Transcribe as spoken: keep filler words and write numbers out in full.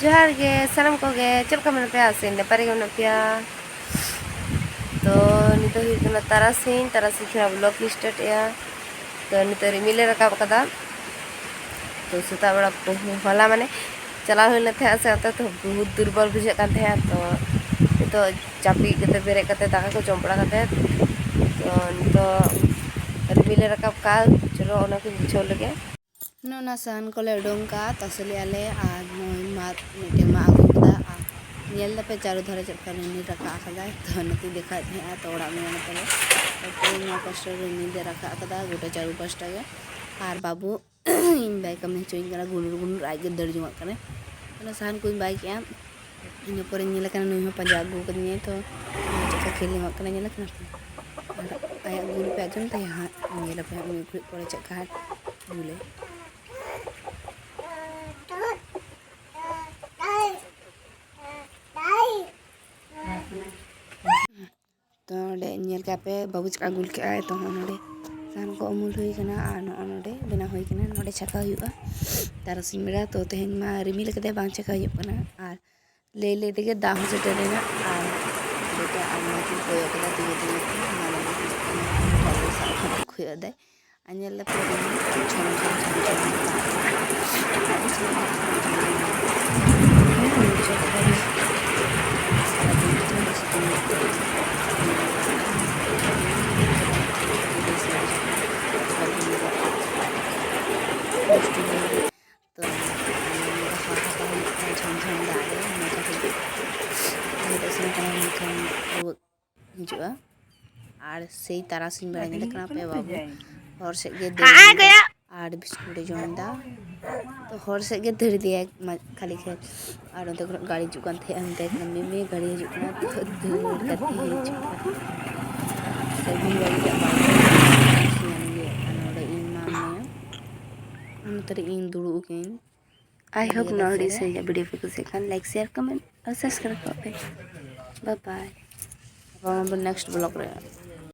ᱡᱚᱦᱟᱨ ᱜᱮ ᱥᱟᱱᱟᱢ ᱠᱚᱜᱮ, ᱪᱮᱫ ᱞᱮᱠᱟ ᱢᱮᱱᱟᱜ ᱯᱮᱭᱟ? ᱟᱥᱮ ᱱᱟᱯᱟᱭ ᱨᱮᱜᱮ ᱢᱮᱱᱟᱜ ᱯᱮᱭᱟ᱾ ᱛᱚ ᱱᱤᱛᱚᱜ ᱦᱩᱭᱩᱜ ᱠᱟᱱᱟ ᱛᱟᱨᱟᱥᱤᱧ, ᱛᱟᱨᱟᱥᱤᱧ ᱠᱷᱚᱱᱟᱜ ᱵᱞᱚᱜ ᱤᱧ ᱥᱴᱟᱨᱴ ᱮᱜᱼᱟ᱾ ᱛᱚ ᱱᱤᱛᱚᱜ ᱨᱤᱢᱤᱞ ᱮ ᱨᱟᱠᱟᱵ ᱟᱠᱟᱫᱟ᱾ ᱛᱚ ᱥᱮᱛᱟᱜ ᱵᱮᱲᱟ ᱵᱚᱦᱩ-, ᱦᱚᱞᱟ ᱢᱟᱱᱮ ᱪᱟᱞᱟᱣ ᱦᱩᱭ ᱞᱮᱱ ᱛᱟᱦᱮᱸᱜᱼᱟ ᱥᱮ, ᱚᱱᱛᱮ ᱛᱚ ᱵᱚᱦᱩᱛ ᱫᱩᱨᱵᱚᱞ ᱵᱩᱡᱷᱟᱹᱜ ᱠᱟᱱ ᱛᱟᱦᱮᱸᱜᱼᱟ᱾ ᱛᱚ ᱱᱤᱛᱚᱜ ᱡᱟᱹᱯᱤᱫ ᱠᱟᱛᱮ ᱵᱮᱨᱮᱫ ᱠᱟᱛᱮ ᱫᱟᱠᱟ ᱠᱚ ᱡᱚᱢ ᱵᱟᱲᱟ ᱠᱟᱛᱮ, ᱛᱚ ᱱᱤᱛᱚᱜ ᱨᱤᱢᱤᱞ ᱮ ᱨᱟᱠᱟᱵ ᱠᱟᱜᱼᱟ᱾ ᱪᱚᱞᱚ ᱚᱱᱟ ᱠᱚᱧ ᱵᱩᱡᱷᱟᱹᱣ ᱞᱮᱜᱮ᱾ ᱱᱚᱜᱼᱚ ᱱᱟ ᱥᱟᱦᱟᱱ ᱠᱚᱞᱮ ᱩᱰᱩᱝ ᱠᱟᱜᱼᱟ, ᱛᱟᱥᱮ ᱞᱮᱜᱼᱟ ᱞᱮ᱾ ᱟᱨ ᱱᱚᱜᱼᱚᱭ ᱢᱟᱫ ᱢᱤᱫᱴᱮᱱ ᱢᱟᱜ ᱟᱹᱜᱩ ᱠᱟᱫᱟ᱾ ᱟᱨ ᱧᱮᱞ ᱫᱟᱯᱮ ᱪᱟᱨᱩ ᱫᱷᱟᱨᱮ ᱪᱮᱫ ᱞᱮᱠᱟ ᱨᱤᱢᱤᱞ ᱨᱟᱠᱟᱵ ᱟᱠᱟᱫᱟᱭ, ᱛᱚ ᱚᱱᱟᱛᱮᱧ ᱫᱮᱠᱷᱟᱣᱮᱫ ᱛᱟᱦᱮᱸᱜᱼᱟ᱾ ᱛᱚ ᱚᱲᱟᱜ ᱢᱮᱱᱟᱜ ᱛᱟᱞᱮ, ᱛᱚ ᱱᱚᱣᱟ ᱯᱟᱥᱴᱟ ᱨᱤᱢᱤᱞ ᱮ ᱨᱟᱠᱟᱵ ᱟᱠᱟᱫᱟ ᱜᱚᱴᱟ ᱪᱟᱨᱩ ᱯᱟᱥᱴᱟ ᱜᱮ᱾ ᱟᱨ ᱵᱟᱹᱵᱩ ᱤᱧ ᱵᱟᱭ ᱠᱟᱹᱢᱤ ᱦᱚᱪᱚᱧ ᱠᱟᱱᱟ, ᱜᱩᱞᱩᱨ ᱜᱩᱞᱩᱨ ᱟᱡ ᱜᱮ ᱫᱟᱹᱲ ᱡᱚᱝᱟᱜ ᱠᱟᱱᱟᱭ᱾ ᱚᱱᱟ ᱥᱟᱦᱟᱱ ᱠᱚᱧ ᱵᱟᱭ ᱠᱮᱜᱼᱟ᱾ ᱤᱱᱟᱹ ᱯᱚᱨᱮᱧ ᱧᱮᱞᱮ ᱠᱟᱱᱟ, ᱱᱩᱭ ᱦᱚᱸ ᱯᱟᱸᱡᱟ ᱟᱹᱜᱩ ᱠᱟᱫᱤᱧᱟᱭ᱾ ᱛᱚ ᱪᱮᱫ ᱞᱮᱠᱟ ᱠᱷᱮᱞ ᱡᱚᱝᱟᱜ ᱠᱟᱱᱟᱭ, ᱧᱮᱞᱮ ᱠᱟᱱᱟ ᱯᱮ? ᱟᱨ ᱟᱭᱟᱜ ᱜᱩᱞ ᱯᱮ ᱟᱸᱡᱚᱢ ᱛᱟᱭᱟ ᱦᱟᱸᱜ, ᱧᱮᱞ ᱟᱯᱮ ᱦᱟᱸᱜ ᱢᱤᱫ ᱜᱷᱟᱹᱲᱤᱡ ᱯᱚᱨᱮ ᱪᱮᱫ ᱞᱮᱠᱟ ᱦᱟᱸᱜ ᱜᱩᱞᱟᱭ᱾ ᱛᱚ ᱱᱚᱰᱮ ᱧᱮᱞ ᱠᱮᱜᱼᱟ ᱯᱮ ᱵᱟᱹᱵᱩ ᱪᱮᱫ ᱞᱮᱠᱟ ᱜᱩᱞ ᱠᱮᱜᱼᱟᱭ᱾ ᱛᱚ ᱦᱚᱸ ᱱᱚᱰᱮ ᱥᱟᱦᱟᱱ ᱠᱚ ᱩᱢᱩᱞ ᱦᱩᱭ ᱠᱟᱱᱟ᱾ ᱟᱨ ᱱᱚᱜᱼᱚ ᱱᱚᱰᱮ ᱵᱮᱱᱟᱣ ᱦᱩᱭ ᱠᱟᱱᱟ, ᱱᱚᱰᱮ ᱪᱷᱟᱠᱟᱣ ᱦᱩᱭᱩᱜᱼᱟ ᱛᱟᱨᱟᱥᱤᱧ ᱵᱮᱲᱟ᱾ ᱛᱚ ᱛᱮᱦᱮᱧ ᱢᱟ ᱨᱤᱢᱤᱞ ᱠᱟᱫᱟᱭ, ᱵᱟᱝ ᱪᱷᱟᱠᱟᱣ ᱦᱩᱭᱩᱜ ᱠᱟᱱᱟ᱾ ᱟᱨ ᱞᱟᱹᱭ ᱞᱟᱹᱭ ᱛᱮᱜᱮ ᱫᱟᱜ ᱦᱚᱸ ᱥᱮᱴᱮᱨᱮᱱᱟ᱾ ᱟᱨ ᱵᱮᱴᱟ ᱟᱨ ᱢᱟ ᱠᱤᱱ ᱠᱚᱭᱚᱜ ᱠᱟᱫᱟ ᱛᱤᱸᱜᱩ ᱛᱤᱸᱜᱩ ᱛᱮ, ᱢᱟᱱᱮ ᱵᱟᱹᱵᱩ ᱥᱟᱵ ᱠᱷᱚᱱ ᱠᱷᱚᱭᱚᱜ ᱮᱫᱟᱭ᱾ ᱟᱨ ᱧᱮᱞ ᱫᱟᱯᱮ ᱡᱷᱚᱢ ᱡᱷᱚᱢ ᱡᱷᱚᱢ ᱡᱷᱚᱢ ᱫᱟᱜ ᱠᱟᱱᱟ᱾ ᱟᱹᱰᱤ ᱪᱮᱦᱨᱟ ᱫᱟᱜ ᱠᱟᱱᱟ, ᱡᱷᱚᱢ ᱡᱷᱚᱢ ᱫᱟᱜ ᱠᱟᱱᱟ᱾ ᱦᱮᱸ, ᱡᱚᱛᱚ ᱦᱚᱲ ᱥᱟᱨᱟᱫᱤᱱ ᱜᱮ ᱡᱟᱦᱟᱸ ᱥᱤᱛᱩᱝ ᱮᱫ ᱛᱟᱦᱮᱸᱫ, ᱟᱹᱰᱤ ᱵᱮᱥ ᱵᱩᱡᱷᱟᱹᱜ ᱠᱟᱱᱟ᱾ ᱛᱚ, ᱟᱨ ᱱᱚᱣᱟ ᱫᱚ ᱦᱟᱣᱟ ᱦᱟᱛᱟᱣ ᱦᱩᱭᱩᱜ ᱠᱟᱱᱟ, ᱡᱷᱚᱢ ᱡᱷᱚᱢ ᱫᱟᱜ ᱨᱮ ᱢᱚᱡᱟ ᱦᱤᱡᱩᱜ ᱠᱟᱱᱟ᱾ ᱟᱨ ᱱᱤᱛᱚᱜ ᱥᱮᱱ ᱠᱟᱱᱟ ᱢᱮᱱᱠᱷᱟᱱ ᱨᱩᱣᱟᱹ ᱦᱤᱡᱩᱜᱼᱟ᱾ ᱟᱨ ᱥᱮᱭ ᱛᱟᱨᱟᱥᱤᱧ ᱵᱮᱲᱟ ᱧᱮᱞᱮ ᱠᱟᱱᱟ ᱯᱮ ᱵᱟᱹᱵᱩ ᱦᱚᱨ ᱥᱮᱫ ᱜᱮ ᱫᱟᱹᱲ ᱤᱫᱤᱭᱮᱫᱟ ᱟᱨ ᱵᱤᱥᱠᱩᱴ ᱮ ᱡᱚᱢ ᱮᱫᱟ᱾ ᱛᱚ ᱦᱚᱨ ᱥᱮᱫ ᱜᱮ ᱫᱟᱹᱲ ᱤᱫᱤᱭᱟᱭ ᱢᱟ-, ᱠᱷᱟᱹᱞᱤ ᱠᱷᱮᱞ᱾ ᱟᱨ ᱚᱱᱛᱮ ᱠᱷᱚᱱᱟᱜ ᱜᱟᱹᱲᱤ ᱦᱤᱡᱩᱜ ᱠᱟᱱ ᱛᱟᱦᱮᱸᱜᱼᱟ, ᱚᱱᱛᱮ ᱠᱷᱚᱱᱟᱜ ᱢᱤᱢᱤ ᱜᱟᱹᱲᱤ ᱦᱤᱡᱩᱜ ᱠᱟᱱᱟ, ᱛᱚ ᱫᱟᱹᱲ ᱠᱟᱛᱮ ᱦᱤᱡᱩᱜ ᱠᱟᱱᱟ᱾ ᱥᱟᱺᱜᱤᱧ ᱵᱟᱹᱜᱤ ᱠᱟᱜ ᱵᱟᱭ ᱠᱩᱥᱤᱭᱟᱱ ᱜᱮ᱾ ᱟᱨ ᱱᱚᱰᱮ ᱤᱧ ᱢᱟ ᱢᱮᱱᱟᱭᱟ, ᱚᱱᱟ ᱛᱟᱹᱨᱤ ᱤᱧ ᱫᱩᱲᱩᱵ ᱟᱠᱟᱱᱟᱹᱧ᱾ I hope ᱱᱚᱣᱟ ᱦᱩᱰᱤᱧ ᱥᱟᱺᱦᱤᱡ video ᱯᱮ ᱠᱩᱥᱤᱭᱟᱜ ᱠᱷᱟᱱ like, share, comment ᱟᱨ subscribe ᱠᱟᱜ ᱯᱮ᱾ Bye bye᱾ ᱧᱟᱯᱟᱢ ᱟᱵᱚᱱ next vlog ᱨᱮ᱾